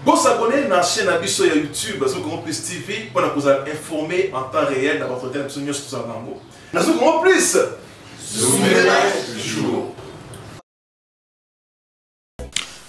Bosabone na chaîne na biso ya YouTube Azo Congo Plus TV mpo na kozala informé en temps réel na baentretien na biso nyonso tozala na yango. Nazo Congo Plus. Zumela toujours.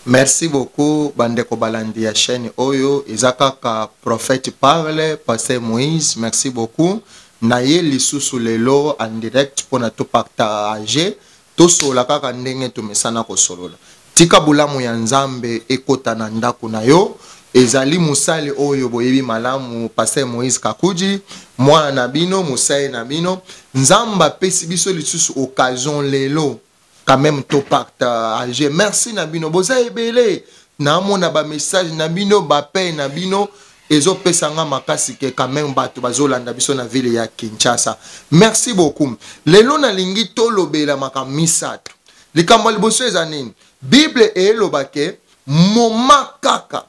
Merci beaucoup bandeko balandi ya chaîne oyo eza kaka prophète parle pasteur Moïse merci beaucoup na ye lisusu lelo en direct pona to partager tosolola kaka ndenge tomesana kosolola tika bolamu ya Nzambe ekota na ndako na yo ezali mosali oyo boyebi malamu pasteur Moïse Kakuji mwana na bino mosali na bino Nzambe apesi biso lisusu occasion lelo quand même to partage merci na bino boza ebele naamona ba message na bino ba paye na bino ezopesa nga makasi ke quand même bato bazolanda biso na ville ya Kinshasa merci beaucoup lelo nalingi tolobela makambo misato likambo ya liboso eza nini bible eloba ke moma kaka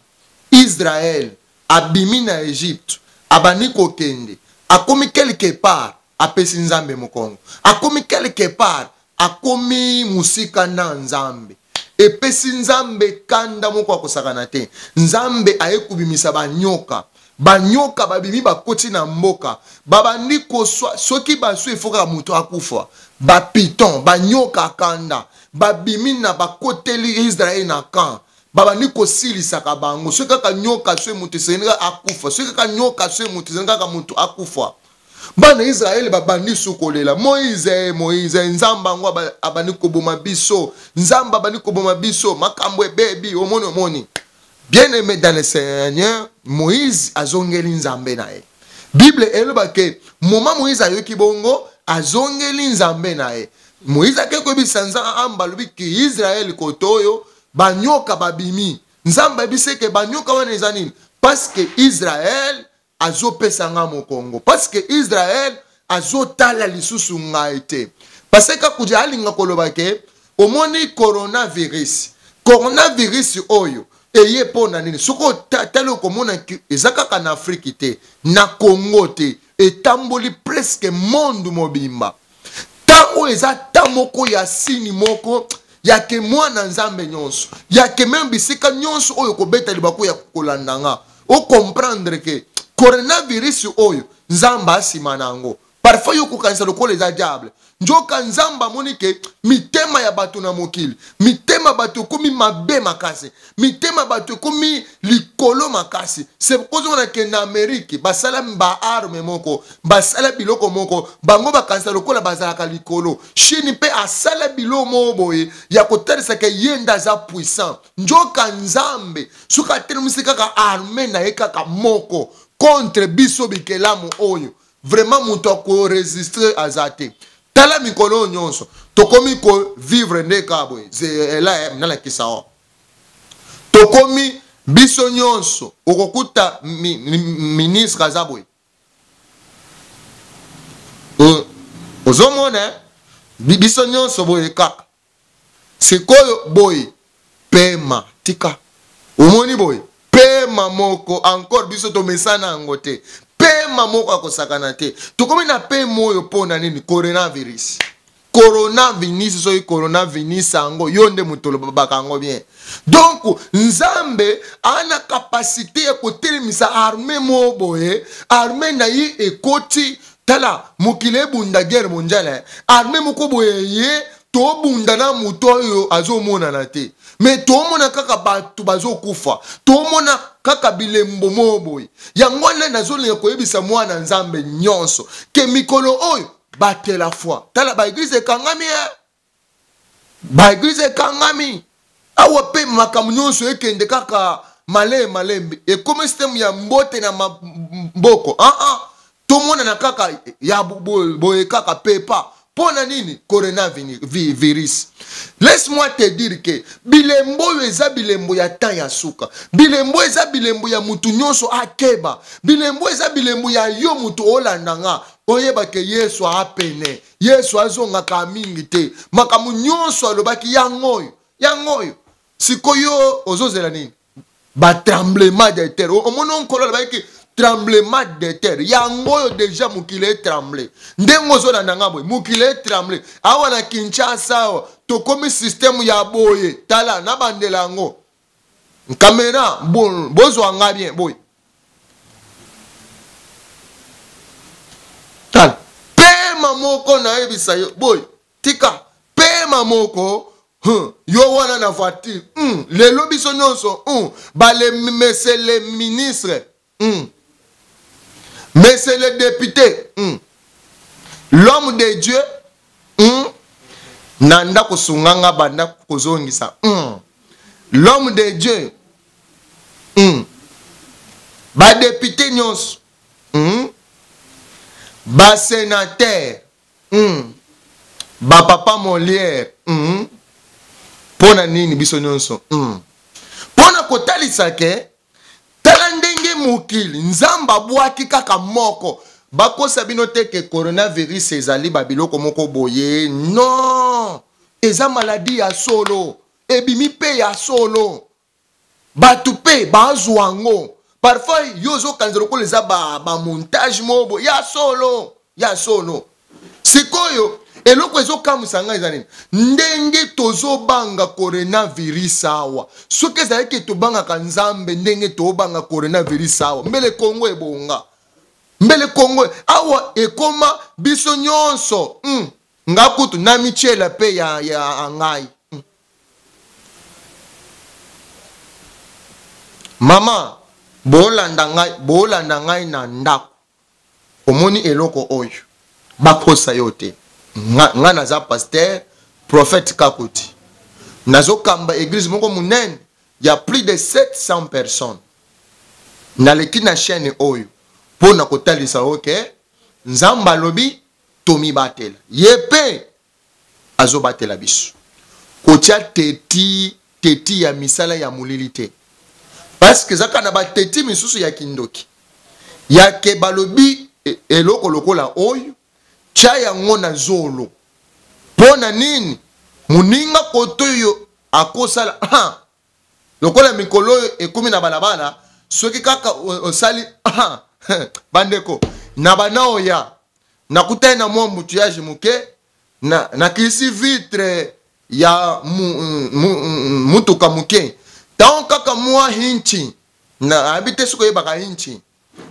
Israël abimi na Egypte abandi kokende akomi quelque part apesi nzambe mokongo akomi quelque part akomi mosika na nzambe epesi nzambe kanda moko akosakana te nzambe aye kobimisa banyoka banyoka babimi bakoti na mboka babandi koswa soki baswi efo kaka moto akufa bapiton banyoka kanda babimi na bakoteli israel na camp babandi kosilisaka bango soki kaka nyoka swe moto esengeli kaka akufa soki kaka nyoka swe moto esengeli kaka moto akufa bana Israele babandi su kolela Moize, Moize, Nzambe yango abandi koboma biso, Nzambe abandi koboma biso, makambo ebebi, omoni omoni. Bien aimé dans le Seigneur, Moïse azongeli Nzambe na ye. Bible eloba ke moment Moïse ayoki bongo, azongeli Nzambe na ye. Moïse ake koyebisa Nzambe alobi ke Israël koto oyo banyoka babimi. Nzambe ayebisi ke banyoka wana eza nini? Parce que Israël azopesa nga mokongo parce que Israël azotala lisusu ngai te parce que kakuja alinga koloba ke omoni coronavirus coronavirus oyo eye mpo na nini soki otali okomona eza kaka na afriki te na congo te etamboli presque monde mobimba temps oyo eza temps moko ya sini moko ya ke mwana nzambe nyonso ya ke meme bisika nyonso oyo kobeta libaku ya kolanda nga ocomprendre ke coronavirus oyo nzambe asima na yango parfois yo kokanisa lokola eza diable nzoka nzambe amoni ke mitema ya bato na mokili mitema bato ekomi mabe makasi mitema bato ekomi likolo makasi sekozomona ke na amerike basala baarme moko basala biloko moko bango bakanisa lokola bazalaka likolo chine mpe asala biloko moko boye ya kotalisa ke ye nde aza puissant njoka nzambe soki atelemisi kaka arme na ye kaka moko contre biso bikelamu oyo vraiment moto akoresistre aza te tala mikolo oyo nyonso tokomi kovivre nde kaka boye zela eh, nalakisa o tokomi biso nyonso okokuta mi, mi, ministre aza boye ozomona eh? biso nyonso boye kaka sikoyo boye pema tika omoni boye pema moko encore biso tomesana yango te pema moko akosakana te tokomi na pema oyo mpo na nini coronavirus coronavirus soki coronavirus yango yo nde moto olobaka yango bien donc nzambe ana kapasite ya kotelemisa arme moko boye arme na ye ekoti tala mokili ebunda guerre mondiale eh. arme moko boye ye tobunda na moto oyo azomonana te me tomona kaka bato bazokufa tomona kaka bilembo moko boye yango wana nazolinga koyebisa mwana nzambe nyonso ke mikolo oyo batela foi tala baeglize ekangami e baeglize ekangami awa mpe makambo nyonso ekende kaka malembe malembe ekomi systeme ya mbote na maboko ah, ah. tomonana kaka ya boye kaka pepa mpo na nini coronavirus laisse-moi te dire ke bilembo oyo eza bilembo ya temps ya suka bilembo eza bilembo ya mutu nyonso akeba bilembo eza bilembo ya yo mutu olanda nga oyeba ke yesu apene yesu azongaka mingi te makambo nyonso alobaki yango oyo yango oyo sikoyo ozozela nini batremblement de terre omoni nkolo alobaki tremblement de terre yango oyo deja mokili etremble ndenge ozolanda nga boye mokili etremble awa na kinshasa awa tokomi systeme ya boye tala nabandela yango. Kamera bozwa nga bien boye. Tala pema moko nayebisa yo boye tika pema moko yo wana na voiture lelo biso nyonso bale monsieur le ministre monsieur le député l'homme de Dieu na ndako sunganga banda kozongisa l'homme de Dieu ba député nyonso ba sénateur ba papa Molière pona nini biso nyonso pona kotalisa ke tala ndenge mokili nzambe abwaki kaka moko bakosa bino te ke coronavirus ezali ba biloko moko boye non eza maladie ya solo ebimi pe ya solo bato pe bazwa yango parfois yo ozokanisa lokola eza ba montage moko boye ya solo ya solo. Sikoyo eloko ezokamwisa ngai eza nini? Ndenge tozobanga coronavirus awa, soki ezalaki tobangaka Nzambe ndenge tobanga coronavirus awa, mbele Congo ebonga, mbele Congo awa ekoma biso nyonso. Nga kutu na michela pe ya ngai. Mama, bolanda ngai na ndako. Omoni eloko oyo bakosa yo te. Nga naza pasteur prophète Kakoti. Nazokamba église moko munene ya plus de 700 personnes. Naleki na chaîne oyo po na kotalisa oke Nzambe alobi tomibatela. Ye pe azobatela biso. Kotia teti ya misala ya molili te. Parce que zaka na ba teti misusu ya kindoki. Ya ke balobi eloko lokola oyo tia yango na zolo. Pona nini? Muninga koto yo akosala, ha! Lokola mikolo oyo ekomi na balabala, soki kaka osali, ha! Bandeko, na banao ya, nakutani na mwa embouteillage moke, nakisi vitre ya mutuka moke. Tango kaka mwa hinchi, na habite soki oyebaka hinchi.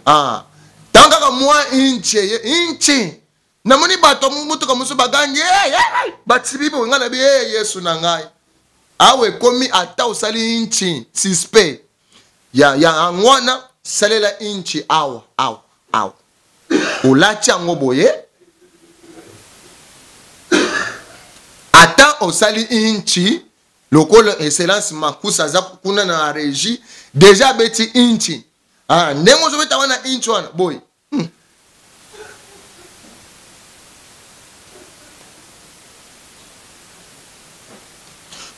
Tango kaka mwa hinchi, ye, hinchi. Namoni bato mutuka mosusu bagangi, hey, hey, hey, batibi boye, ngai nabi, hey, Yesu na ngai. Awa ekomi ata osali hinchi suspect ya angwana, salela hinchi awa, awa, awa. Olati yango boye. Ata osali hinchi lokola excellence Makusa aza kuna na régie déjà abeti hinchi. Ndenge ozobeta wana hinchi wana boye.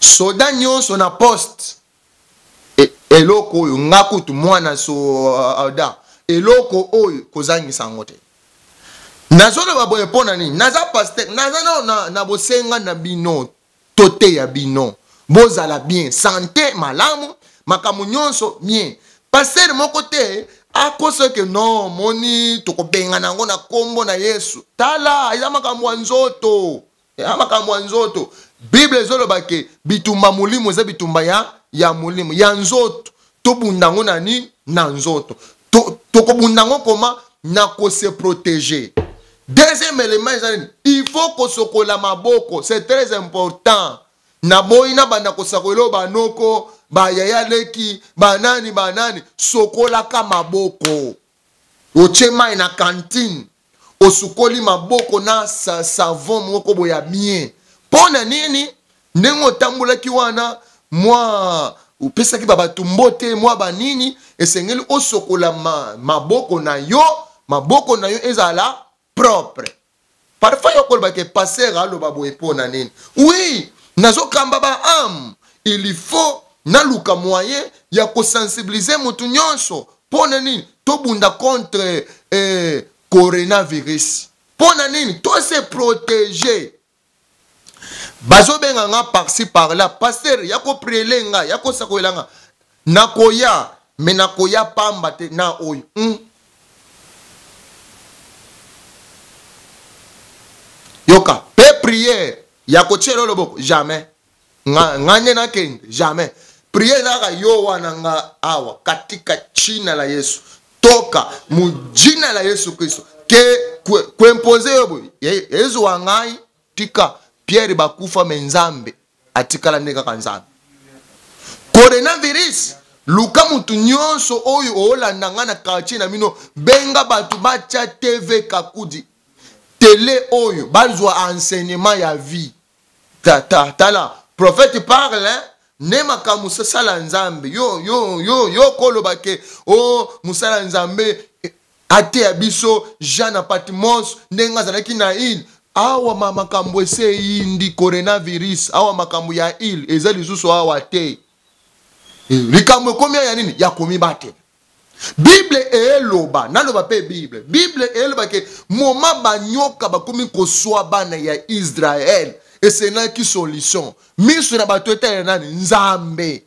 Soda nyonso na poste. Eloko oyo nga kutu mwana soda eloko oyo kozangisa yango te. Nazoloba boye mpo na nini? Naza pasteur, naza na bosenga na bino, toteya bino bozala bien, santé malamu, makambo nyonso bien. Pasteur moko te akosa ke non, moni tokobengana yango na kombo na Yesu. Tala, eza makambo ya nzoto. Eza makambo ya nzoto. Bible ezoloba ke bitumba molimo eza bitumba ya molimo, ya nzoto. Tobunda yango na nini? Na nzoto. Tokobunda yango koma? Na ko se protéger. Deuxième élément eza nini? Il faut kosokola maboko, c'est très important. Naboyi na banda kosakola banoko, ba yaya leki, banani banani, sokolaka maboko. Otie mai na cantine, osukoli maboko na savon moko boya bien. Pona nini? Ndenge otambolaki wana, mwa opesaki ba bato mbote, mwa banini, esengeli osokola maboko na yo, maboko na yo ezala propre. Parfois yo koloba ke pasteur aloba boye pona nini? Oui, nazokamba ba âme, il faut naluka moyen ya kosensibiliser mutu nyonso pona nini tobunda contre coronavirus. Pona nini to se protéger. Bazobenga nga par-ci par-là, pasteur ya ko prier nga, ya ko sakolela nga. Nakoya, mais nakoya pamba te na oyo. Yoka, pe prière ya ko tiela loboko jamais. Nga, nga nde nakende jamais. Prière ezalaka yo wana nga awa katika jina la Yesu, toka mu jina la Yesu Kristo ke kuimpose yo boye Yesu wa ngai tika Pierre bakufa me Nzambe atikala nde kaka Nzambe. Coronavirus luka mutu nyonso oyo olanda nga na quartier na bino, benga bato batya TV Kakudi tele oyo bazwa enseignement ya vie. Ta, ta, tala prophète parle hein? Ne makambo sala Nzambe yo yo yo yo koloba ke o oh, mosala Nzambe ateya biso Jean na Patmos ndenge azalaki na ile awa ma makambo ese eyindi coronavirus awa makambo ya ile eza lisusu awa te. Likambo ekomi ya nini ya komibatela. Bible eloba, naloba pe Bible. Bible eloba ke moma banyoka bakomi koswa bana ya Israël esenaki solution. Miso na bato etala nani? Nzambe.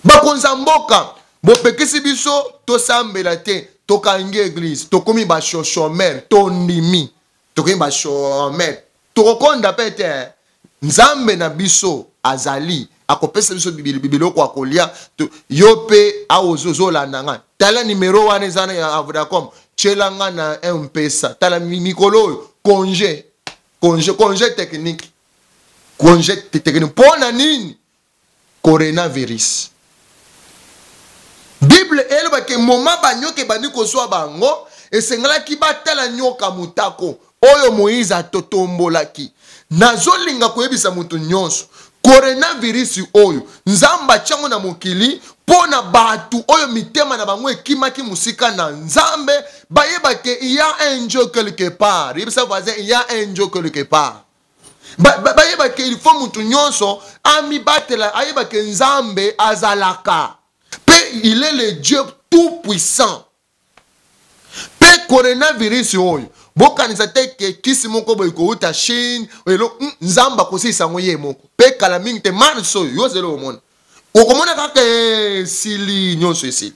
Bakonza mboka bopekisi biso tosambela te, tokangi église, tokomi ba chômeurs, tondimi, tokomi ba chômeurs, tokokonda pe te. Nzambe na biso azali akopesa biso biloko ya kolia. Yo pe awa ozolanda nga, tala numero wana eza na ya Vodacom, tiela nga na M-Pesa. Tala mikolo oyo congé, congé, congé technique, congé technique. Mpona nini? Coronavirus. Bible elobaki moma banyoka ebandi kozwa bango, esengelaki batala nyoka motako oyo Moïse atotombolaki. Nazolinga koyebisa moto nyonso, coronavirus oyo Nzambe atiango na mokili mpo na bato oyo mitema na bango ekimaki mosika na Nzambe, bayeba ke il y a un Dieu quelque part. Yebisa voisin, il y a un Dieu quelque part. Bayeba ke il faut moto nyonso amibatela, ayeba ke Nzambe azalaka pe il est le Dieu tout puissant. Pe coronavirus oyo bokanisa te ke kisi moko boye kouta Chine elo, Nzambe akosilisa yango ye moko. Pe kala mingi te mars oyo yo zelo omona, okomona kaka esili nyonso esili.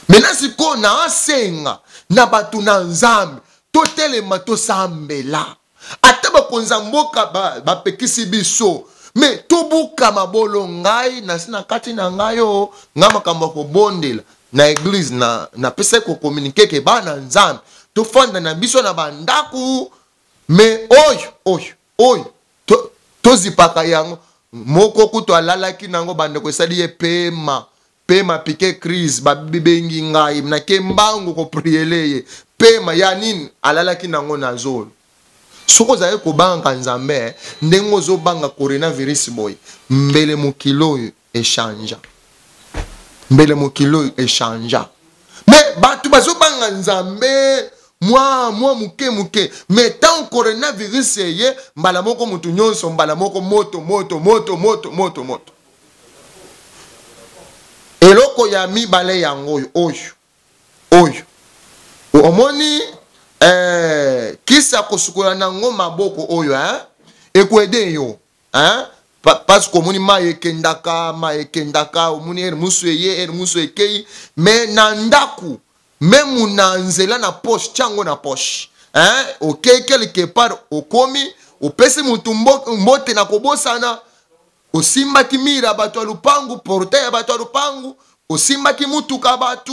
Maintenant sikoyo na asenga na bato na Nzambe totelema tosambela. Ata bakonzi ya mboka bapekisi biso, me tobuka mabolo. Ngai nasi na kati na ngai oyo ngai makambo ya kobondela na eglise na napesaki kokomunike ke bana Nzambe tofanda na biso na bandako, me oyo oyo oyo tozipaka yango. Moko kutu alalaki nango, bandeko esali ye pema pema pike crise, babengi ngai nake mbangu kopriele ye pema ya nini alalaki nango na zolo. Soki ozali kobanga Nzambe ndenge ozobanga coronavirus boye, mbele mokili oyo echangea, mbele mokili oyo echangea. Mais bato bazobanga Nzambe mwa mwa moke moke, mais tant coronavirus eye mbala moko motu nyonso mbala moko moto moto moto moto moto moto. Eloko ya mibale yango oyo oyo oyo omoni kisa kosukola nango maboko oyo hein, ekoede yo hein, parce que omoni mai ekendaka, mai ekendaka, omoni ere musu eye ere musu ekei, mais na ndaku meme na nzela na poche, tiango na poche hein, okei quelque part okomi opesi mutu mbote na kobosana, osimbaki mira bato ya lupangu, portail ya bato ya lupangu, osimbaki mutuka bato,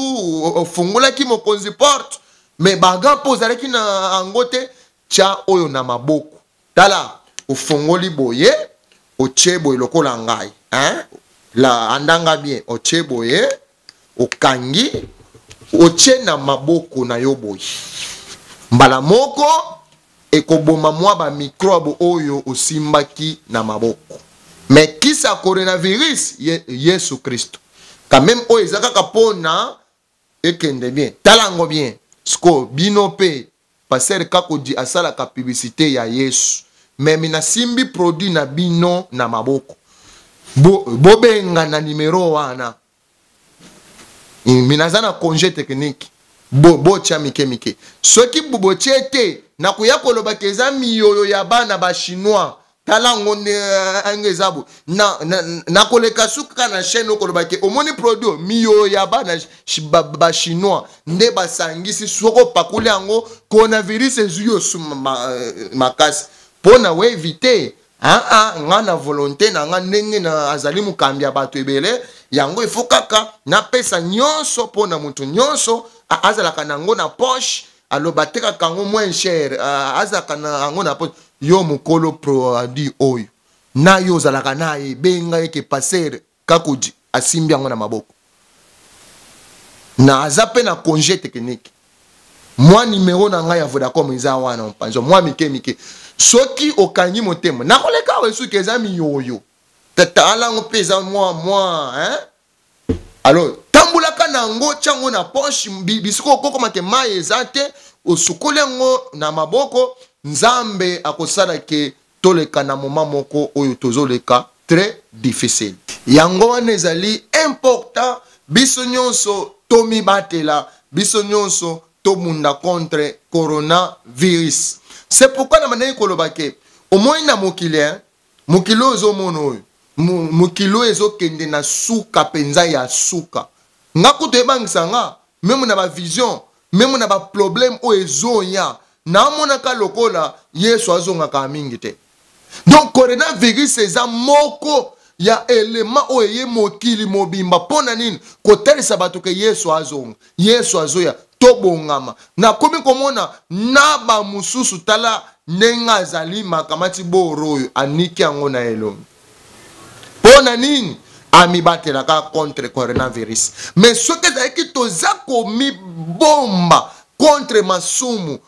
ofungolaki mokonzi porte, mais baga mpo ozalaki na yango te, tia oyo na maboko. Tala, ofongoli boye, otie boye lokola ngai hein? La andanga bien, otie boye, okangi, otie na maboko na yo boye. Mbala moko ekoboma mwa ba microbe oyo osimbaki na maboko. Mais kisa coronavirus Yesu Kristo. Quand même oyo eza kaka pona ekende bien. Tala yango bien. Siko bino pe Pasteur Kakodi asalaka publicité ya Yesu. Mais mina simbi produit na bino na maboko. Bobenga na numéro wana. Mina za na congé technique. Botia mike mike. Soki botie te na koya koloba ke eza miyoyo ya bana ba chinois. Tala ngo nde eza bo. Na koleka suka na chaîne okoloba ke omoni produit miyoyo ya bana ba chinois nde basangisi soko pakuli yango coronavirus ezwi yo makasi. Pona we éviter. Aa, nga na volonté na nga, ndenge na azali mokambi ya bato ebele, yango ifo kaka napesa nyonso mpo na moto nyonso azalaka nango na poche. Alo batekaka yango moins cher, azalaka na yango na poche. Yo mokolo produit oyo na yo ozalaka na ye, benga ye ke pasteur Kakudi asimbi yango na maboko na aza mpe na congé technique. Mwa numero na ngai ya Vodacom eza wana mopanzi mwa mike mike. Soki okangi motema nakoleka awa, esuki eza miyoyo, tala yango mpe eza mwa mwa, hein? Alors tambolaka na yango, tia yango na poche. Bisika okokoma ke mai eza te, osukoli yango na maboko. Nzambe akosala ke toleka na moment moko oyo tozoleka très difficile. Yango wana ezali important biso nyonso tomibatela, biso nyonso tobunda contre coronavirus. C'est pourquoi na bandaki koloba ke omoi na mokili, hein? Mokili oyo ozomona oyo, mokili oyo ezokende na suka mpenza ya suka. Nga kutu ebangisa nga même na bavision, même na baproblème oyo ezoya, namonaka lokola Yesu azongaka mingi te. Donc coronavirus eza moko ya elema oyo eye mokili mobimba. Mpo na nini? Kotalisa bato ke Yesu azonga, Yesu azoya, tobongama. Nakomi komona na bamosusu, tala ndenge azali makamati boro oyo aniki yango na elongi. Mpo na nini? Amibatelaka contre coronavirus. Mais soki ezalaki toza komibomba contre masumu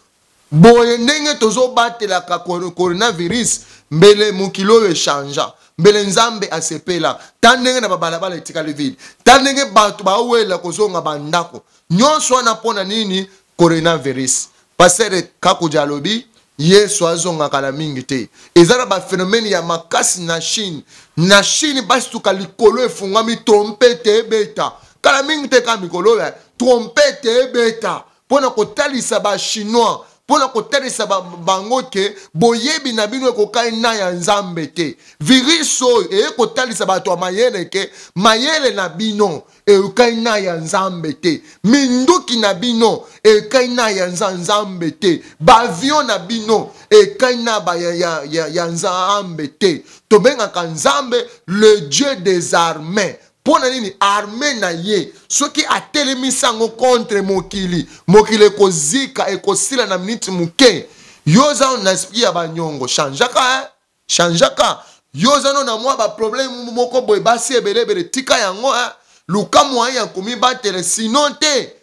boye ndenge tozobatelaka coronavirus, mbele mokili oyo echangea, mbele Nzambe asepela. Ta ndenge na babalabala etikali vide, ta ndenge bato bawela kozonga bandako nyonso wana. Mpo na nini? Coronavirus. Pasteur Kakuja alobi Yesu azongaka na mingi te. Eza na baphénomène ya makasi na Chine. Na Chine basituka, likolo efungwami, trompete ebeta kala mingi te, kaka mikolo oyo trompete ebeta mpo na kotalisa Bachinois, mpo na kotalisa bango ke boyebi na bino ekokai na ya Nzambe te. Virus oyo eye kotalisa bato ya mayele ke mayele na bino eyokai na ya Nzambe te, minduki na bino eyokai na ya Nzambe te, baavion na bino ekai na ba ya Nzambe te. Tobengaka Nzambe le Dieu des armées. Mpo na nini? Arme na ye, soki atelemisi yango contre mokili, mokili ekozika, ekosila na miniti moke. Yo oza na esprit ya banyongo, changeaka, eh? Changeaka. Yo oza no na mwa baproblème moko boye, basi ebele ebele, tika yango, eh? Luka moyen ya komibatela, sinon te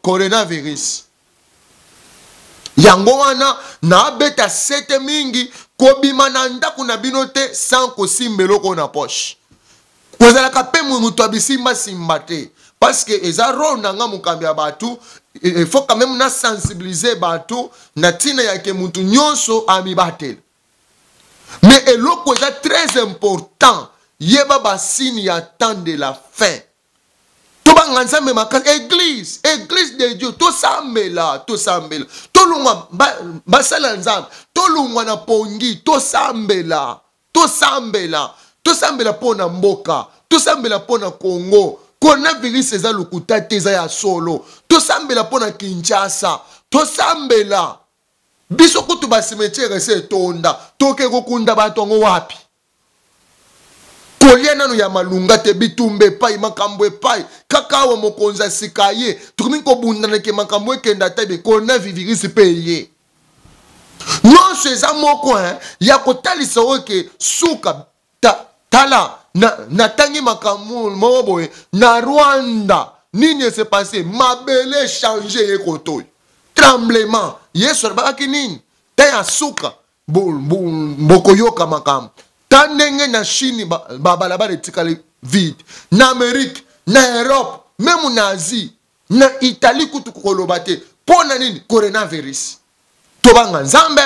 coronavirus. Yango wana naabeta sete mingi, kobima na ndako na bino te sans kosimba eloko na poche. Kozalaka mpe moto ya bisimbasimba te, parce que eza rôle na nga mokambi ya bato, il faut quand même na sensibiliser bato na ntina ya ke motu nyonso amibatela. Mais eloko eza très important, yeba basigne ya temps de la fin. Tobanga Nzambe makasi. Église, église de Dieu, tosambela, tosambela, tolongwa basala ya Nzambe, tolongwa na pongi, tosambela, tosambela, tosambela mpo na mboka, tosambela mpo na Congo. Coronavirus eza lokuta te, eza ya solo. Tosambela mpo na Kinshasa, tosambela. Biso kutu bacimetière ese etonda, toke kokunda bato yango wapi? Kolia nano ya malunga te, bitumba epai, makambo epai kaka awa. Mokonzi ya sika ye, tokomi kobundanake, makambo ekenda ata be coronavirus mpe ye nyonso eza moko, hein, ya kotalisa oyo ke suka. Tala, natangi makambo moko boye na Rwanda. Nini ese passe? Mabele change ye kotoyo, tremblement. Yesu alobakaki nini? Te ya suka bokoyoka makambo. Ta ndenge na Chine babalabala etikali vide, na Amérique, na Europe, même na Asie, na Italie kutu koloba te. Mpo na nini? Coronavirus. Tobanga Nzambe.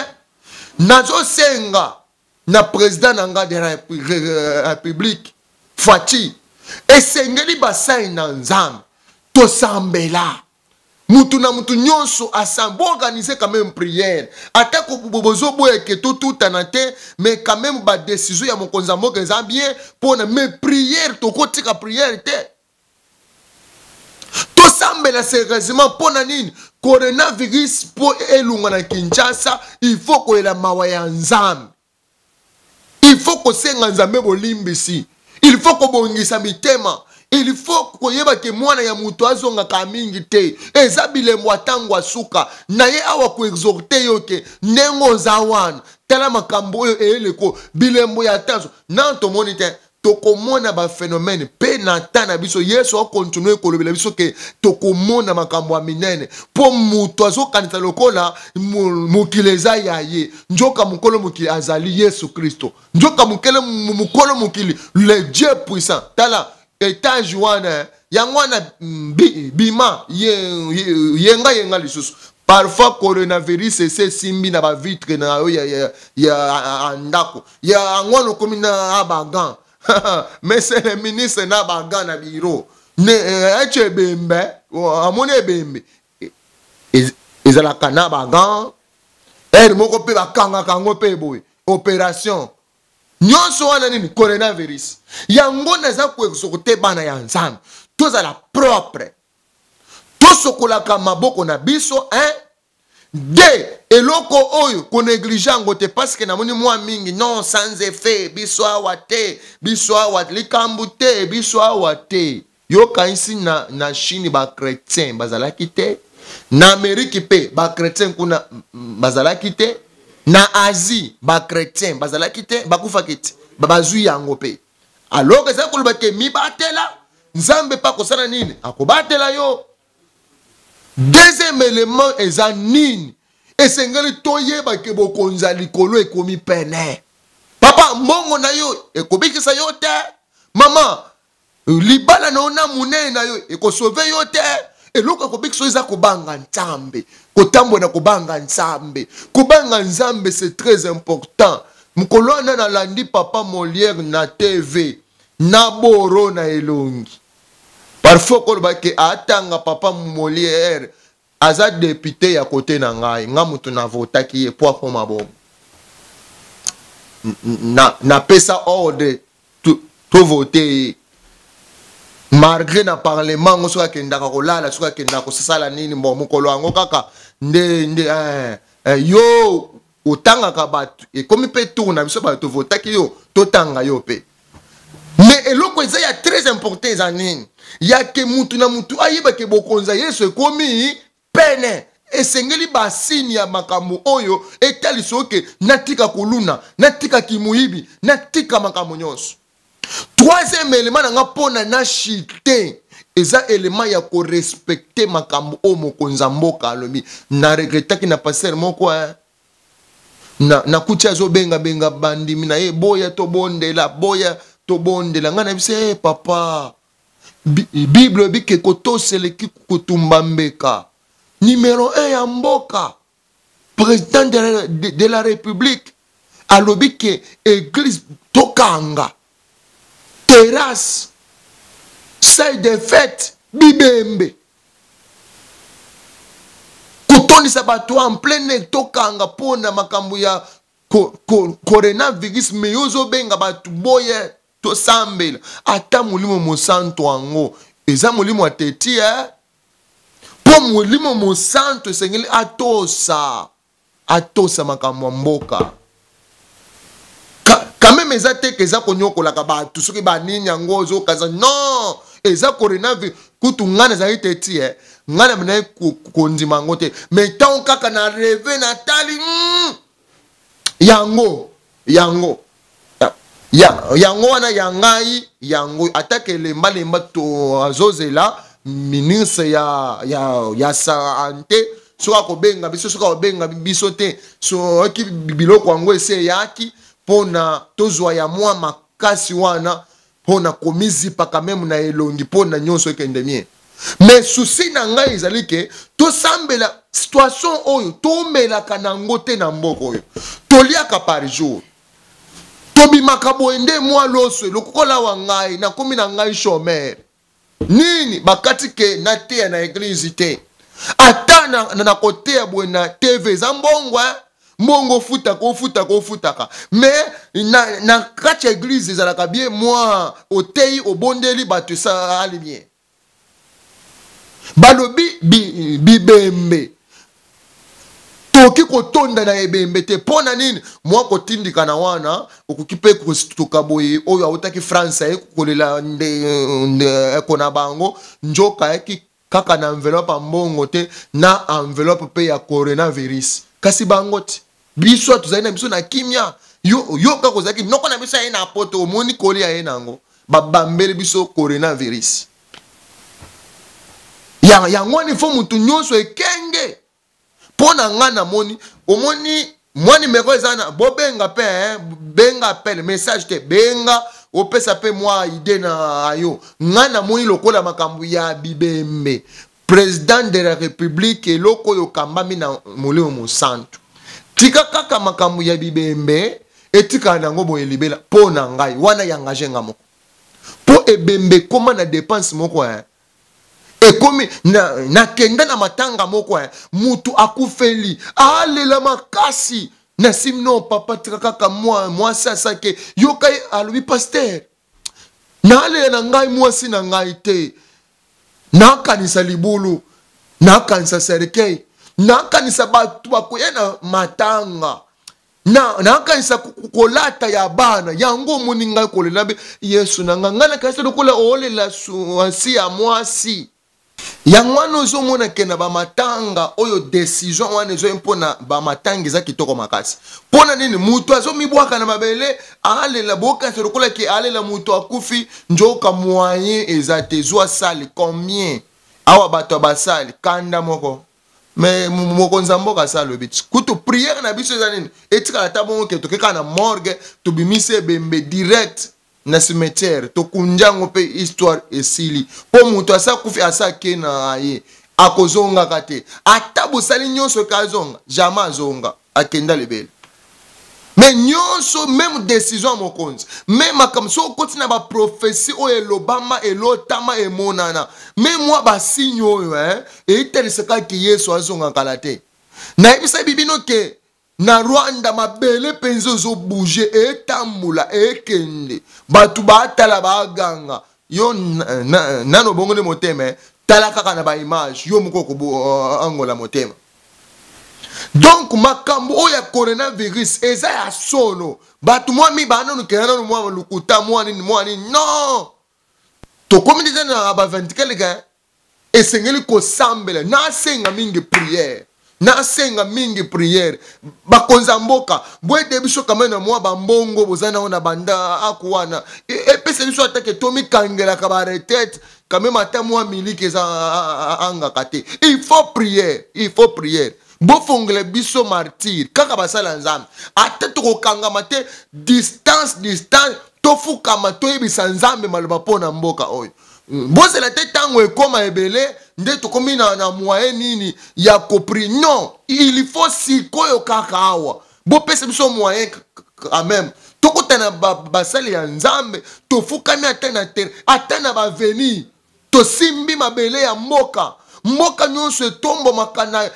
Nazosenga na président na nga de la République Fatshi, esengeli basali na Nzambe tosambela, mutu na mutu nyonso asambe, boorganiser quand même prière. Ata bozoboya ke totutana te, mais quand même badécision ya mokonzi ya mboka eza bien mpona, mais prière, tokotika prière te, tosambela sérieusement. Mpo na nini? Coronavirus mpo elungwa na Kinshasa, il faut koyela mawa ya Nzambe. Il Il faut kosenga Nzambe bolimbisi. Il faut kobongisa mitema. Il faut koyeba ke mwana ya moto azongaka mingi te. Eza bilembo ya ntango ya suka. Na ye awa koexhorte yo ke ndenge oza wana, tala makambo oyo eyeleko bilembo ya ntango na tomoni te. Tokomona ba phénomène pe na temps na biso. Yesu akontinue kolobela biso ke tokomona makambo ya minene mpo moto azokanisa lokola mokili eza ya ye. Nzoka mokolo mokili azali Yesu Kristo. Nzoka mokolo mokili le Dieu puissant. Tala étage wana yango wana bima yenga yenga lisusu. Parfois coronavirus ese simbi na ba vitre na yo ya ndako ya yango wana okomi na bagan. Mais c'est le ministre na bagan na bureau ne eche ebembe amoni ebembe ezalaka na bagan ere moko mpe bakangaka yango mpe boye opération nyonso wana nini coronavirus. Yango naza koexhorte bana ya Nzambe tozala propre, tosokolaka maboko na biso 1 2 eloko oyo konéglige yango te parce que namoni mwa mingi non sans effet biso awa te, biso awa likambo te, biso awa te. Yokanisi na Chine ba chrétien bazalaki te, na Amérique mpe ba chrétien kuna bazalaki te, na Asie ba chrétien bazalaki te, bakufaki te, bazwi yango mpe. Alors eza koloba ke mibatela, Nzambe pa kosala nini akobatela yo. Deuxième élément eza nini? Esengeli toyeba ke bokonzi ya likolo ekomi pene. Papa mbongo na yo ekobikisa yo te, mama libala na yo na monene na yo ekosauve yo te. Eloko ekobikisa yo eza kobanga Nzambe, kotambola na kobanga Nzambe. Kobanga Nzambe c'est très important. Mokolo wana nalandi papa Molière na TV na boro na elongi. Parfois koloba ke atanga papa Molière aza député ya kote na ngai, nga mutu na votaki ye po akoma bongo. Na pesa ordre to voter ye. Malgré na parlement ngo soki akendaka kolala, soki akendaka kosala nini, bon mokolo yango kaka nde yo otangaka bato ekomi mpe tour na biso bato tovotaki yo totanga yo mpe. Mais eloko eza ya très important eza nini? Ya ke mutu na mutu ayeba ke bokonzi ya Yesu ekomi pene. Esengeli basini ya makambo oyo etalisa oke natika koluna, natika kimuyibi, natika makambo nyonso. Troisième élément nanga mpona na chite eza élément ya korespecte makambo oyo mokonzi ya mboka alobi. Na regretaki na pasteur moko nakuti azobenga benga bandimi na ye boya tobondela, boya tobondela. Ngai na biso papa, Bible ebike kotoseleki kotumba mbeka. Numéro 1 ya mboka, président de la République alobi ke église tokanga, terrasse, salle de fête, bibembe kotondisa bato en pleine tokanga mpona makambo ya coronavirus. Me yo ozobenga bato boye tosambela, ata molimo mosantu yango eza molimo ateti mpo molimo mosantu esengeli atosa makambo ya mboka. Quand même eza te ke eza konyokolaka bato soki banini yango ozokaza, non, eza coronavirus. Kutu ngai nazali te ti ngai na binaye kondima yango te, mais ntango kaka na reve natali yango yango yango wana ya ngai yango atake lembalemba to azozela ministre ya santé soki akobenga biso, soki akobenga biso te, soki biloko yango ese eyaki mpona tozwa ya mwa makasi wana mpona komizipaka meme na elongi mpona nyonso ekende mie. Mais souci na ngai ezali ke tosambela situation oyo tomelaka nango te na mboka oyo toliaka par jour, tobimaka boye nde mwa loso lokola wa ngai nakomi na ngai chômeur nini bakati ke nateya na église te, ata na koteya boye na TV eza mbongo mbongo ofutaka ofutaka ofutaka, mais na kati ya église ezalaka bien mwa oteyi obondeli bato esali bien. Balobi bibembe Tokoki kotonda na ebembe te. Mpo na nini? Mwa kotindika na wana, okoki mpe kosutuka boye. Oyo autaki France aye kolela ndeko na bango, njoka ayaki kaka na enveloppe ya mbongo te, na enveloppe mpe ya coronavirus. Kasi bango te, biso tozali na biso na kimia. Yo, yo kaka ozalaki noko na biso aye na poto, omoni koli aye na yango, babambeli biso coronavirus. Yango wana ifo motu nyonso ekenge. Mpo na ngai namoni, omoni mwa nimero eza na bobenga mpe, eh, benga appel message te, benga opesa mpe mwa idée na yo. Ngai namoni lokola makambo ya bibembe, président de la République, eloko oyo okambami na Molimo Mosantu, tika kaka makambo ya bibembe etikala nango boye libela. Mpo na ngai wana ya engage nga moko, mpo ebembe ekóma na dépense moko, eh. Ekomi nakenda na matanga moko, eh. Mutu akufeli alela makasi na nsimi. No papa, tika kaka mwasi asake yoka ye alobi: "Pasteur, naalela na ngai mwasi na ngai te, nakanisa libulu, nakanisa cercueil, nakanisa bato bakoya na matanga, nakanisa kolata ya bana yango. Omoni ngai kolela mpe Yesu na ngai, ngai nakanisa lokola oolela asi ya mwasi yango wana." Ozomona ke na bamatanga oyo, décision wana ezoyi mpona bamatanga eza kitoko makasi. Mpona nini? Moto azomibwaka na mabele, alela, bokanisa lokola ke alela moto akufi, njoka moyen eza te. Zwa sale combien awa, bato ya basali kanda moko. Me mokonzi ya mboka asa alobi ti kutu prière na biso eza nini? Etikala ata bongo ke toke kaka na morgue, tobimisi ebembe direct na cimetière, tokundi yango mpe histoire esili. Mpo moto asa akufi, asa ake na ye, akozongaka te. Ata bosali nyonso eke azonga, jamais azonga, akenda lebele. Me nyonso, même décision ya mokonzi, me makambo soki okoti na baprophétie oyo elobama, elotama, emonana, me mwa basigne oyo, eh, eitelisaka ke Yesu azonga kala te. Nayebisaki bino ke na Rwanda mabele mpenza ezobouge, etambola, ekende, bato baatala, baaganga. Yo nano bongo nde motema, eh? Tala kaka na baimage, yo moko okoangola motema. Donc makambo oyo ya coronavirus eza ya solo. Bato mwa mibaa nanu kenda nanu mwa lokuta, mwa nini, mwa nini. Non, tokomi deja na ba 20 quelque. Esengeli kosambela, nasenga mingi prière, nasenga mingi prière. Bakonzi ya mboka, boyede biso kame na mwa bambongo boza nango na banda aku wana, epesa biso atake tomikangelaka baretraite quand même, ata mwa miliki eza angaka te. Il faut prière, il faut prière. Bofongela biso martyr kaka basala Nzambe, ata tokokangama te, distance, distance, tofukama, toyebisa Nzambe maloba mpo na mboka oyo. Bozela te ntango ekóma ebele nde tokomi na moyen nini ya koprier. Non, il faut sikoyo kaka awa bopesa biso moyen quand même, tokutana basali ya Nzambe, tofukami ata na terre, ata na baavenir, tosimbi mabele ya mboka. Mboka nyonso etombomaka na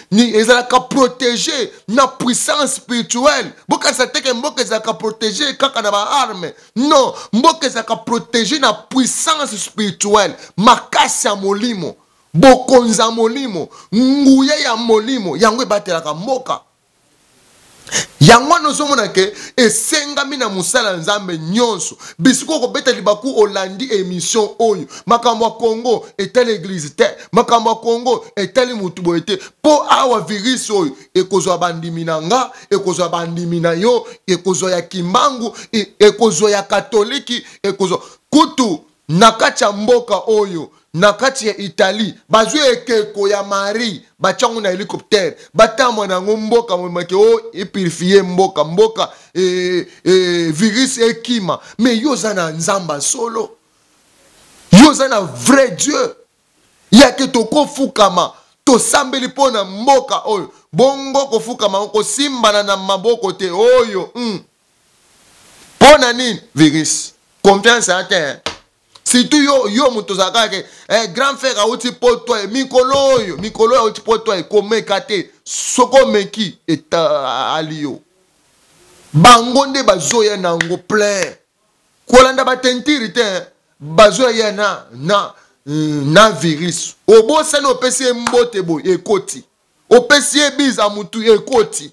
ezalaka protégé na puissance spirituelle. Bokanisa teke mboka ezalaka protégé kaka na baarme. Non, mboka ezalaka protégé na puissance spirituelle, makasi ya molimo, bokonzi ya molimo, nguya ya molimo, yango ebatelaka mboka. Yango wana ozomona ke esengami na mosala ya Nzambe nyonso, bisika okobeta libaku, olandi émission oyo, makambo ya Kongo etali église te, makambo ya Kongo etali motu boye te, mpo awa virus oyo ekozwa bandimi na nga, ekozwa bandimi na yo, ekozwa ya Kimbangu, ekozwa ya Katoliki, ekozwa kutu na kati ya mboka oyo. Na kati ya Italie bazwi ekeko ya Marie, batiango na hélicoptère, batambwa na yango mboka momake o epurifier mboka, mboka virus ekima. Me yo oza na Nzambe solo, yo oza na vrai Dieu yake tokofukama, tosambeli mpo na mboka oyo. Bongo kofukama, kosimbana na maboko te oyo, Mpo na nini? Virus, confiance ya te. Surtout yo, yo moto ozalaka ke, eh, grand frère auti poto mikolo oyo, mikolo oyo auti poto, ekomeka te. Soki omeki, etali yo. Bango nde bazoya nango plein, kolanda batentiri te, bazoya na virus. Obosani, opesi ye mbote boye, ekoti. Opesi ye biza mutu ekoti.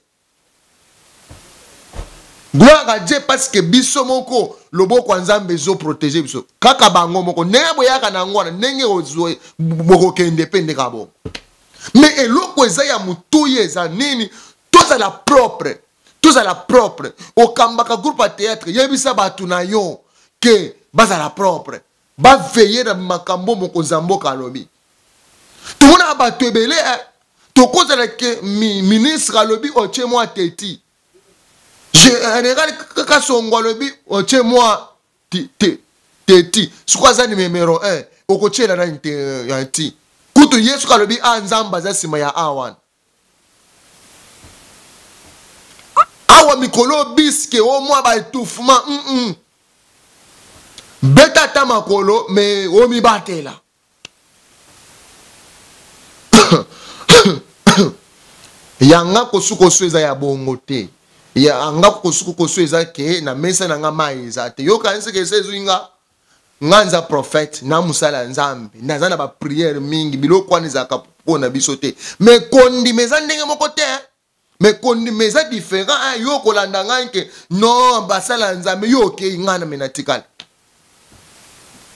Gloire à Dieu parce que biso moko loboko ya Nzambe ezo protéger biso. Kaka bango moko ndenge boyaka na yango wana ndenge bokokende mpe ndeka bongo. Mais eloko eza ya motuya eza nini? Tozala propre. Tozala propre. Okambaka groupe ya théâtre, yebisa bato na yo ke bazala propre. Baveille na makambo mokonzi ya mboka alobi. Tomonaka bato ebele eh. Tokozala ke ministre alobi otie mwa teti. Général Kasongo alobi otie mwa teti. Sikoyo aza numero 1 okotiela nani te ti. Kutu Yesu alobi a Nzambe aza nsima ya a wana. Awa mikolo biske o mwa ba étouffement Beta ata makolo mais omibatela. Yanga kosukosu eza ya bongo te. Yanga kosukosu eza ke na mesa na nga mai eza te. Yoka nse ke ezwi nga. Nga nza prophète na mosala ya Nzambe. Naza na ba prière mingi biloko wana ezalaka mpo na biso te. Mais kondima eza ndenge moko te. Mais kondima eza différent hein. Yo kolanda ngai ke non basala ya Nzambe yo okei ngai na mena tikala.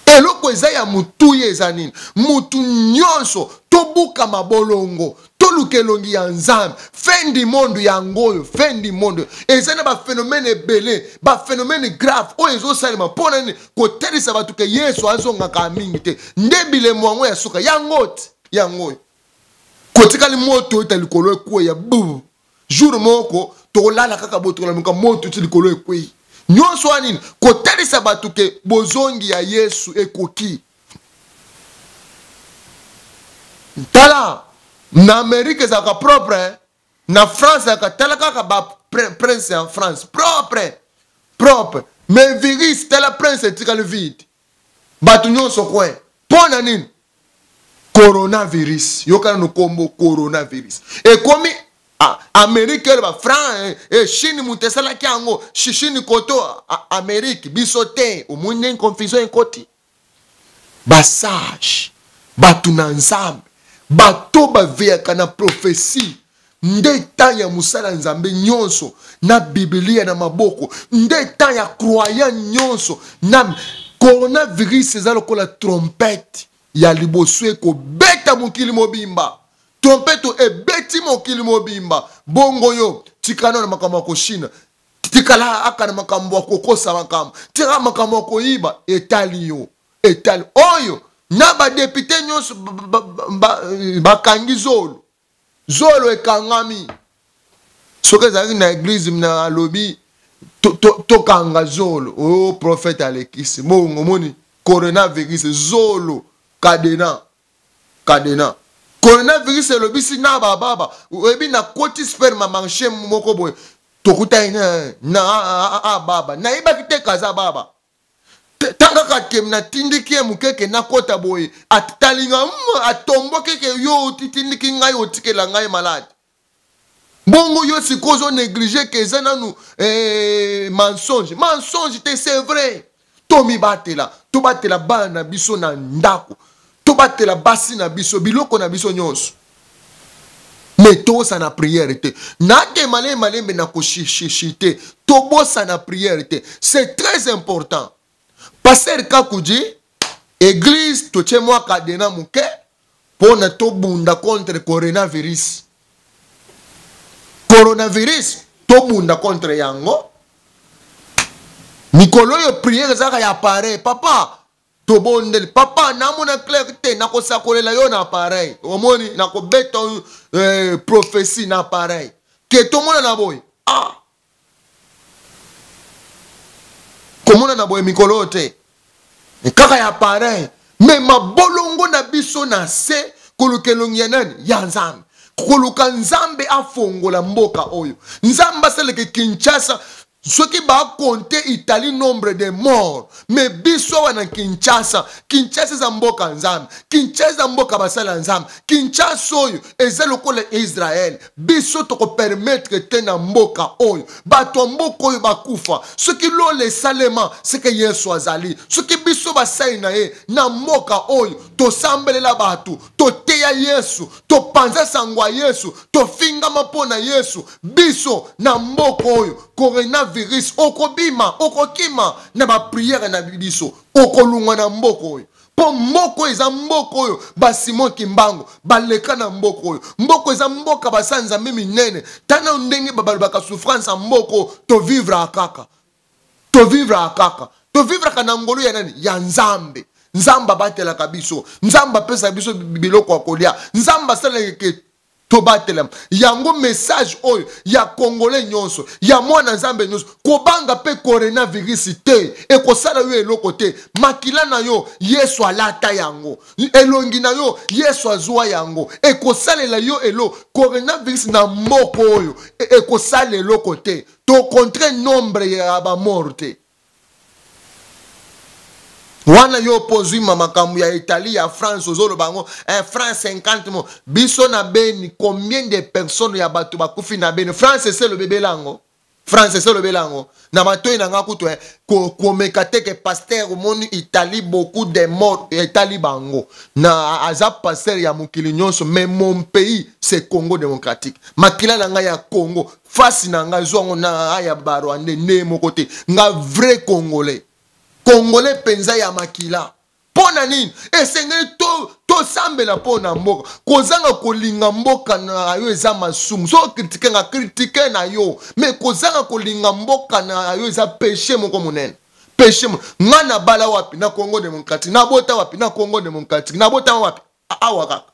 Eloko eza ya mutuya eza nini? Mutu nyonso tobuka mabolongo, toluka elongi ya Nzambe. Fin du monde yango oyo, fin du monde eza na ba phénomène ebele, ba phénomène grave oyo ezosalema mpo na nini? Kotalisa bato ke Yesu azongaka mingi te. Nde bilembo yango ya suka yango te, yango oyo kotikali moto ete likolo ekweya bu jour moko tokolala kaka boye, tokolamuka moto ti likolo ekwei. Nyonso wana nini? Kotalisa bato ke bozongi ya Yesu ekoki. Tala na Amerique ezalaka propre hein? Na France ezalaka, tala kaka ba prince ya France propre propre, mais virus tala prince etikali vide, bato nyonso coin. Mpo na nini? Coronavirus. Yoka nanu kombo coronavirus ekomi Amerique ba France Chine moto esalaki yango, Chine koto Amerique biso te. Omoni ndenge confusion ekoti. Basage bato na Nzambe, bato baveyaka na prophetie nde temps ya mosala Nzambe nyonso na Biblia na maboko, nde temps ya croyant nyonso na coronavirus eza lokola trompette ya liboso ekobeta mokili mobimba. Trompette ebeti mokili mobimba. Bongo yo tikana na makambo ya koshina, tikala aka na makambo ya kokosa makambo, tika makambo ya koyiba, etali yo, etali oyo na ba député nyonso bakangi zolo, zolo ekangami. Soki ezalaki na église na alobi tokanga zolo, oh prophète alekisi bongo moni coronavirus zolo cadena cadena coronavirus elobisi na bababa oyebi na koti sperma marché moko boye tokutani na baba nayebaki te kaza baba tanga kaka natindiki ye mokeke nakota boye atalinga atomboki ke yo otitindiki ngai otikela ngai malade. Bongo yo sikoyo ozo néglige ke eza nanu mensonge. Mensonge te, c'est vrai. Tomibatela, tobatela bana na biso na ndako, tobatela basi na biso, biloko na biso nyonso. Mais tobosana prière te. Nake malembe malembe na koshishi te. Tobosana prière te. C'est très important. Pasteur Kakudji, église totie mwa cadena moke pona tobunda contre coronavirus. Coronavirus tobunda contre yango. Mikolo oyo prière ezalaka ya appareil. Papa tobondeli, papa namona clair te, nakosakolela yo na appareil. Omoni nakobeta prophétie na appareil. Ke tomona na boye. Ah! Komona na boye mikolo oyo te. Kaka ya appareil. Mais mabolongo na biso na se koluka elongi ya nani? Ya Nzambe. Koluka Nzambe afongola mboka oyo. Nzambe asaleke Kinshasa. Soki bakonte Italie nombre de morts, mais biso awa na Kinshasa, Kinshasa eza mboka Nzambe, Kinshasa eza mboka basala Nzambe, Kinshasa oyo eza lokola Israël. Biso tokopermettre te na mboka oyo bato ya mboka oyo bakufa. Soki lola esalema, seke Yesu azali. Soki biso basali na ye na mboka oyo tosambelela bato, toteya Yesu, topanza sango ya Yesu, tofingama mpo na Yesu, biso na mboka oyo coronavirus okobima, okokima na bapriere na biso, okolungwa na mboka oyo. Mpo mboka oyo eza mboka oyo ba Simon Kimbangu baleka na mboka oyo. Mboka eza mboka basala Nzambe minene. Tala ndenge balobaka souffrance ya mboka oyo, tovivre kaka. Tovivre kaka. Tovivraka na ngolu ya nani? Ya Nzambe. Nzambe abatelaka biso. Nzambe apesaka biso biloko ya kolia. Nzambe asalaka ke tobatelama. Yango message oyo ya Congolais nyonso, ya mwana Nzambe nyonso, kobanga pe coronavirus te, ekosala yo eloko te. Makila na yo Yesu alata yango, elongi na yo Yesu azwa yango, ekosalela yo elo. Coronavirus na mboka oyo ekosala eloko te. To contre nombre ya ba mort te. Wana yo pozwi ma makambo ya Italie, ya France, ozoloba yango, France 50 mo. Biso na Beni, combien de personnes ya bato bakufi na Beni? France ese lobebela yango. France ese lobebela yango. Na matoi na nga kutu, komeka te ke pasteur omoni Italie beaucoup de morts etali bango. Na aza pasteur ya mokili nyonso, mais mon pays c'est Congo démocratique. Makila na nga ya Congo, face na nga zwango na ya ba Rwandais ne moko te. Nga vrai Congolais. Congolais penza ya makila. Pona nini? Esengeli to sambela pona mboka. Kozanga kolinga mboka na yo eza masumu. So critique nga critique na yo, mais kozanga kolinga mboka na yo eza péché moko monene. Péché nga na bala wapi na Congo démocratique, na bota wapi na Congo démocratique, na bota wapi awa kaka.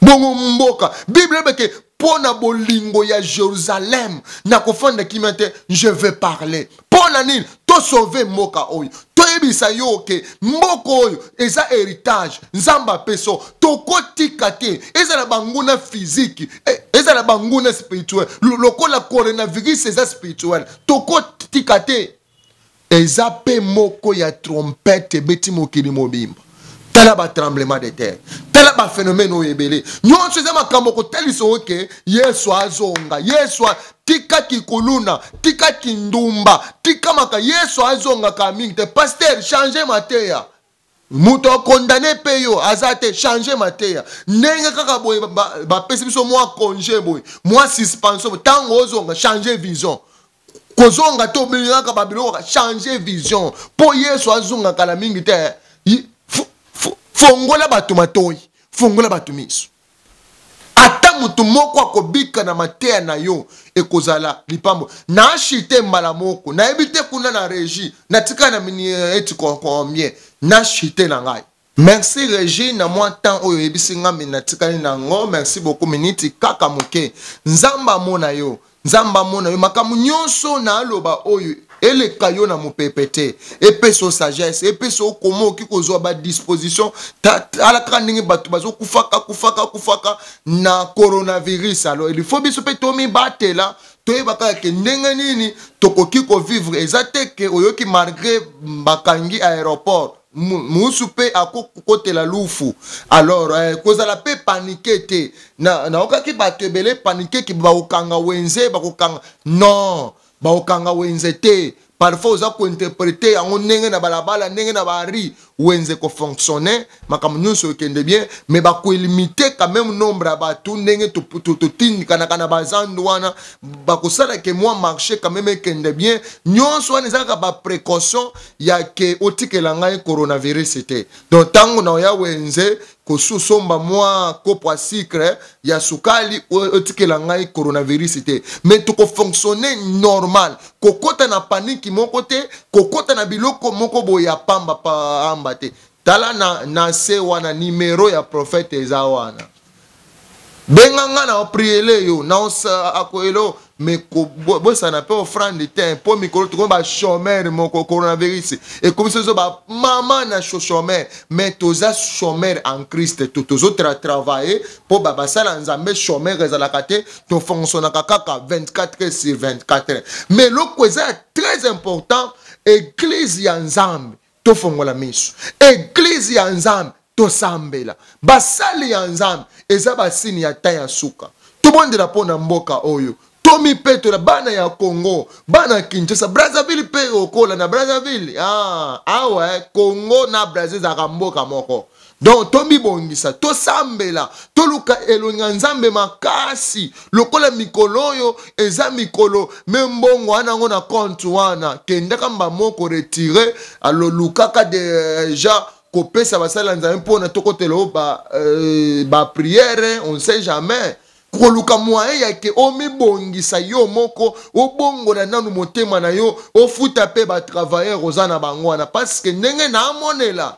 Bongo mboka Bible ebeke pona bolingo ya Jérusalem na kofanda kimia te, je vais parler. Pona nini? To sauver mboka oyo. Toyebisa yo ke mboka oyo eza héritage, Nzambe apeso, tokotika te. Eza na banguna physique, eza na banguna spirituel. Lokola coronavirus eza spirituel, tokotika te. Eza pe moko ya trompette ebeti mokili mobimba. Tala ba tremblement de terre, tala ba phénomène oyo ebele. Nyonso eza makambo kotalisa oke Yesu azonga. Yesu tika kikuluna, tika kindumba, tika maka. Yesu azonga ka mingi te. Pasteur, changer mateya. Moto a condamné pe yo, aza te, changer mateya. Ndenge kaka boye ba pesi biso mwa congé boye, mwa suspension, tango ozonga, changer vision. Kozonga to bilaka ba biloko, changer vision. Po Yesu azonga kala mingi te. Fongola bato matoi, fongola bato miso. Ata moto moko akobika na mateya na yo ekozala lipambo. Na chite mbala moko, nayebi te kuna na régie, natika na mini eti combien, na chite na ngai. Merci Régie, na mwa temps oyo oyebisi nga me natikali nango. Merci beaucoup miniti kaka moke. Nzambe amona yo, Nzambe amona yo makambo nyonso na aloba oyo eleka yo na mopepe te. Epesa yo sagesse, epesa yo komo okoki kozwa ba disposition. Tala kaka ndenge bato bazokufaka, kufaka, kufaka na coronavirus. Alors il faut biso mpe tomibatela, toyeba kaka ke ndenge nini tokoki kovivre. Eza te ke oyoki malgré bakangi aéroport, musu pe akokotela lufu. Alors kozala pe paniqué te. Na naokaki bato ebele paniqué ki bakokanga wenze, bakokanga. Non, bakokanga wenze te. Parfois oza kointerpréter yango ndenge na balabala, ndenge na bari wenze ko fonctionner, makambo nyonso ekende bien, mais bakolimiter quand même nombre ya bato ndenge totindikanaka na bazando wana, bakosala ke mwa marché quand même ekende bien. Nyonso wana ezalaka ba précaution ya ke otikela ngai coronavirus te. Donc ntango na oya wenze kosusomba mwa kopo ya sucre ya sukali, otikela ngai coronavirus te. Mais tokofonctionner normal, kokota na paniki moko te, kokota na biloko moko boye ya pamba pamba te. Tala na se wana numéro ya prophète eza wana. Benga nga na opriele yo, na osa akoelo. Mais kobosana mpe offrande te, mpo mikolo tokomi bachômeur moko. Coronavirus ekomi soso bamama na chômeur, mais toza chômeur en Christ. Tozotravaille mpo basala Nzambe. Chômeur ezalaka te, tofonctionnaka kaka 24 heures sur 24 heures. Mais eloko eza très important, église ya Nzambe, tofongola miso. Église ya Nzambe, tosambela. Basali ya Nzambe, eza basini ya ta ya suka. Tobondela mpo na mboka oyo, tomipetola. Bana ya Congo, bana Kinshasa, Brazzaville mpe okola na Brazzaville. Ah, awa Congo na Brazil ezalaka mboka moko. Donc tomibongisa, tosambela, toluka elongi ya Nzambe makasi. Lokola mikolo oyo eza mikolo me mbongo wana yango na compte wana, kendaka mba moko retire, alolukaka déjà kopesa basali ya Nzambe mpona tokotela oyo baprière. On sait jamais. Koluka moyen ya ke omibongisa yo moko, obongola nanu motema na yo, ofuta mpe batravailleur oza na bango wana, parce que ndenge naamonela,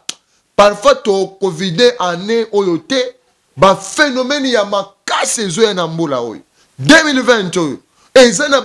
parfois tokovide année oyo te. Baphénomène ya makasi ezoya na mbula oyo 2020 oyo, eza na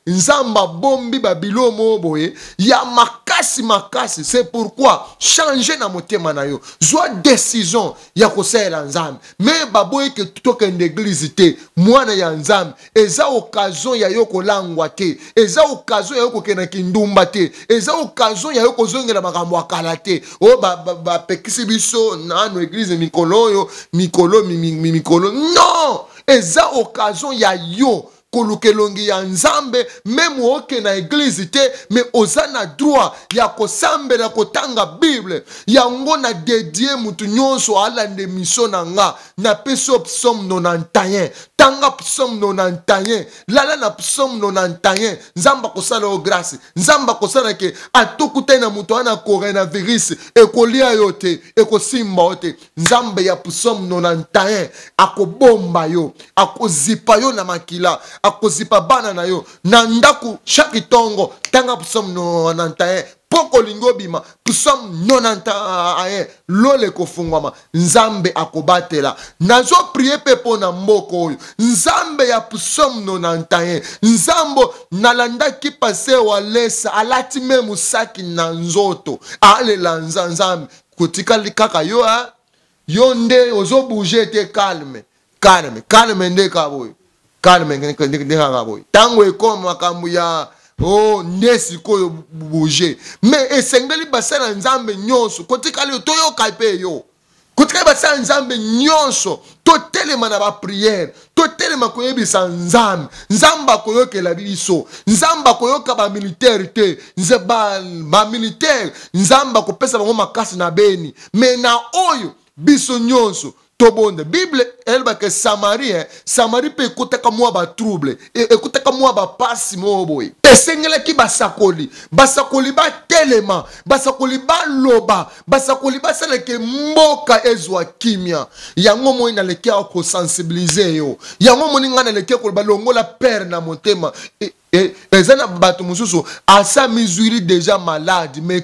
Nzambe abombi babilo moko boye ya makasi makasi. C'est pourquoi change na motema na yo, zwa décision ya kosalela Nzambe. Me baboyi ke tokende église te. Mwana ya Nzambe, eza occasion ya yo kolangwa te, eza occasion ya yo kokende kindumba te, eza occasion ya yo kozongela makambo ya kala te. Oyo bapekisi biso nano église mikolo oyo, mikolo mikolo, non, eza occasion ya yo koluka elongi ya Nzambe. Même oke na église te, mais oza na droit ya kosambela, kotanga Bible. Yango na dédie mutu nyonso alanda émission na nga, napesi yo psaume 91. Tanga psaume 91, lala na psaume 91. Nzambe akosala yo grâce. Nzambe akosala ke atokutani na moto wana, coronavirus ekolia yo te, ekosimba yo te. Nzambe ya psaume 91 akobomba yo, akozipa yo na makila, akozipa bana na yo na ndako. Chaque ntongo tanga psaume 91. Mpo kolingi obima, psaume 91, lola ekofungwama, Nzambe akobatela. Nazoprier mpe mpo na mboka oyo. Nzambe ya psaume 91, Nzambe nalandaki pasteur Walesa, alati me mosaki na nzoto, alela Nzambe. Kotikali kaka yo, a yo nde ozobouge te. Calme, calme, calme nde kaka boye, calme nde kaka boye. Ntango ekoma makambo ya oh, nde sikoyo bouge. Mais esengeli basala Nzambe nyonso kotikali yo, toyoka mpe yo. Kotikali basala Nzambe nyonso, totelema na baprière, totelema koyebisa Nzambe. Nzambe akoyokela biso. Nzambe akoyoka bamilitaire te. Bamilitaire, Nzambe akopesa bango makasi na beni. Mais na oyo biso nyonso tobonda. Bible elobaka Samarie, Samarie mpe ekotaka mwa batrouble, ekotaka mwa bapasi moko boye. Esengelaki basakoli, basakoli batelema, basakoli baloba, basakoli basalaka mboka ezwa kimia. Yango moi naleki awa kosensibiliser yo. Yango moni ngai naleki koloba, longola peur na motema. Eza na bato mosusu asa mizwili déjà malade, mais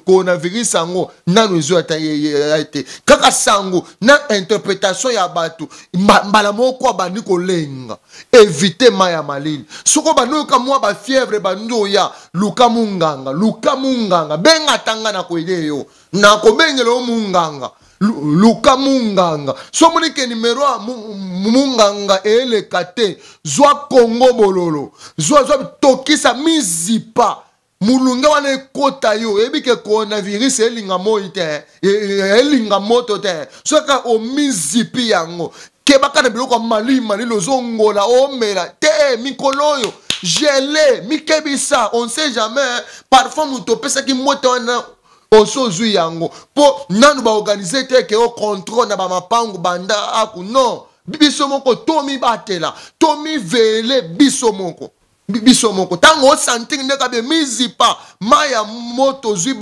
coronavirus yango nano ezwi ata ye te. Kaka sango na interprétation ya bato, mbala moko abandi kolenga. Évite mai ya malili. Soki obandi oyoka mwa bafièvre, bandi oya, luka munganga, luka munganga, benga atanga na koyede yo, nakobengela yo munganga. Luka munganga. So omoni ke nimero ya munganga eyeleka te, zwa Kongo bololo, zwa, zwa, tokisa mizipa mulunge wana ekota yo. Oyebi ke coronavirus elinga moi te, elinga moto te. Soki omizipi yango, kebaka na biloko ya malili malili ozongola omela te mikolo oyo. Gele mikebisa, on sait jamais. Parfois moto opesaki mbote wana, oso ozwi yango, mpo nanu baorganiser te ke o contrôle na bamapangu banda aku. Non, biso moko tomibatela, tomivele biso moko, biso moko. Ntango osentir ndenge abe, mizipa mai ya moto, ozwi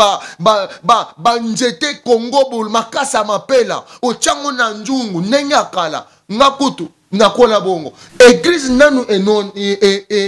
banzete kongo bolo, makasi ya mapela, otyango na nzungu ndenge ya kala. Nga kutu nakola bongo. Église nanu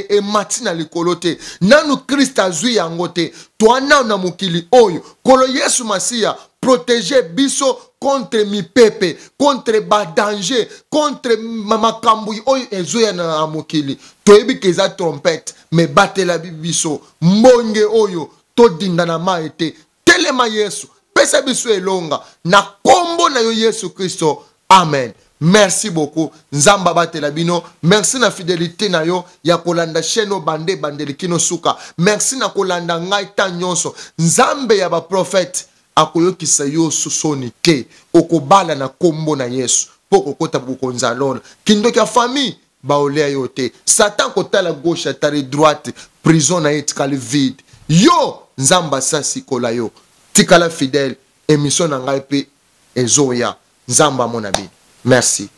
emati na likolo te, nanu Krist azwi yango te. Toa nanu na mokili oyo. Kolo Yesu Masiya protège biso. contre mipepe, contre badanger, contre makambo oyo ezoya na mokili. Toyebi ke eza trompette, mais batela biso mbonge oyo todinda na mai te. Telema Yesu, pesa biso elonga na kombo na yo Yesu Kristo, amen. Merci beaucoup, Nzambe abatela bino. Merci na fidélité na yo ya kolanda chaîne oyo bande ebandeli kino suka. Merci na kolanda ngai ta nyonso. Nzambe ya baprofete akoyokisa yo soni te, okobala na kombo na Yesu mpo kokota bokonzi ya lola. Kindoki ya famille baolia yo te. Satan kotala gauche, atali droite, prison na ye etikali vide. Yo Nzambe asasikola yo, tikala fidèle. Émission na ngai mpe ezoya. Nzambe amona bino. Merci.